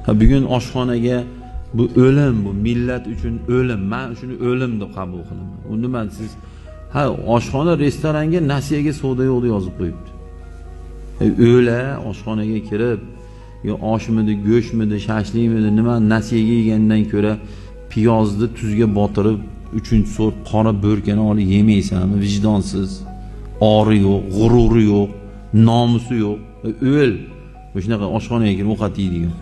Ha, bugun oshxonaga bu o'lim, bu millat uchun o'lim. Men shuni o'lim deb qabul qilaman. U nima siz? Ha, oshxona restoranga nasiyaga savdo yo'q deb yozib qo'yibdi. O'la oshxonaga kirib, yo oshmidi, go'shtmidi, shashlikmidi, nima nasiyaga yegandan ko'ra piyozni tuzga botirib, 3-sort qora bo'rkani olib yemaysanmi? Vijdonsiz, ori yo'q, g'ururi yo'q, nomusi yo'q. O'l. Shunaqa oshxonaga kirib ovqat yeydigan.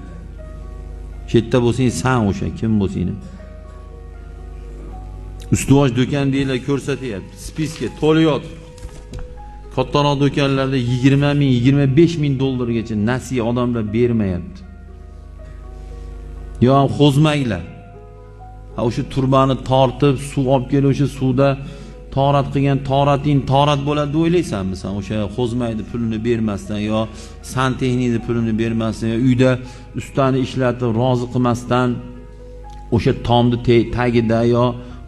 Chetda bo'lsang san o'sha kim bo'lsang. Ustuvosh do'kon deylar ko'rsatyapti. Spiska to'layot. Kattaroq do'konlarda 20 ming, 25 ming dollargacha nasiya odamlar bermayapti. Yo xo'zmanglar. Ha, o'sha turbani tortib suv olib kelib o'sha suvda torat qilgan torating torat bo'ladi deb o'ylaysanmi sen? O'sha xo'zmayni pulini bermasdan yo santexnikni pulini bermasdan yo uyda ustani ishlatib rozi qilmasdan o'sha tomni tagida yo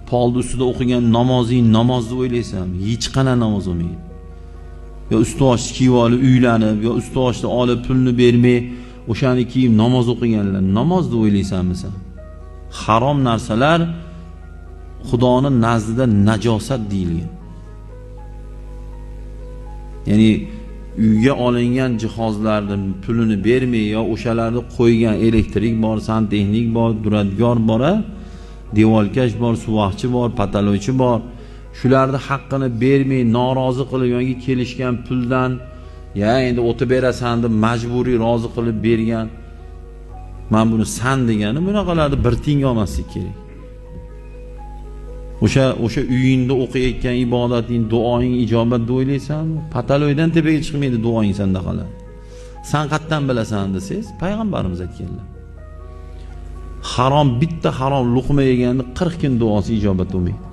polni ustida o'qigan namozing namoz deb o'ylaysanmi? Hech qanaqa namoz bo'lmaydi. Yo ustovoshni kiyib olib uylanib, yo ustovoshni olib pulni bermay o'shani kiyib namoz o'qiganlar namoz deb o'ylaysanmi sen? Harom narsalar Xudoning nazdida najosat deyilgan. Ya'ni uyga olingan jihozlarning pulini bermay yo o'shalarni qo'ygan elektrik bor, santexnik bor, duradgor bor, devorkash bor, suvoqchi bor, pataloychi bor. Shularni haqqini bermay norozi qilib yoki kelishgan puldan ya endi o'tib berasan deb majburiy rozi qilib bergan. Men buni san degani bunaqalarni bir tiyin olmaslik kerak. O'sha uyingda o'qiyotgan ibodating, duoing ijobat deb o'ylaysanmi? Pataloydan tepaga chiqmaydi duoing senda hali. San qatdan bilasan desangiz, payg'ambarimiz aytganlar. Harom, bitta harom luqma yeganda 40 kun duosi ijobat bo'lmaydi.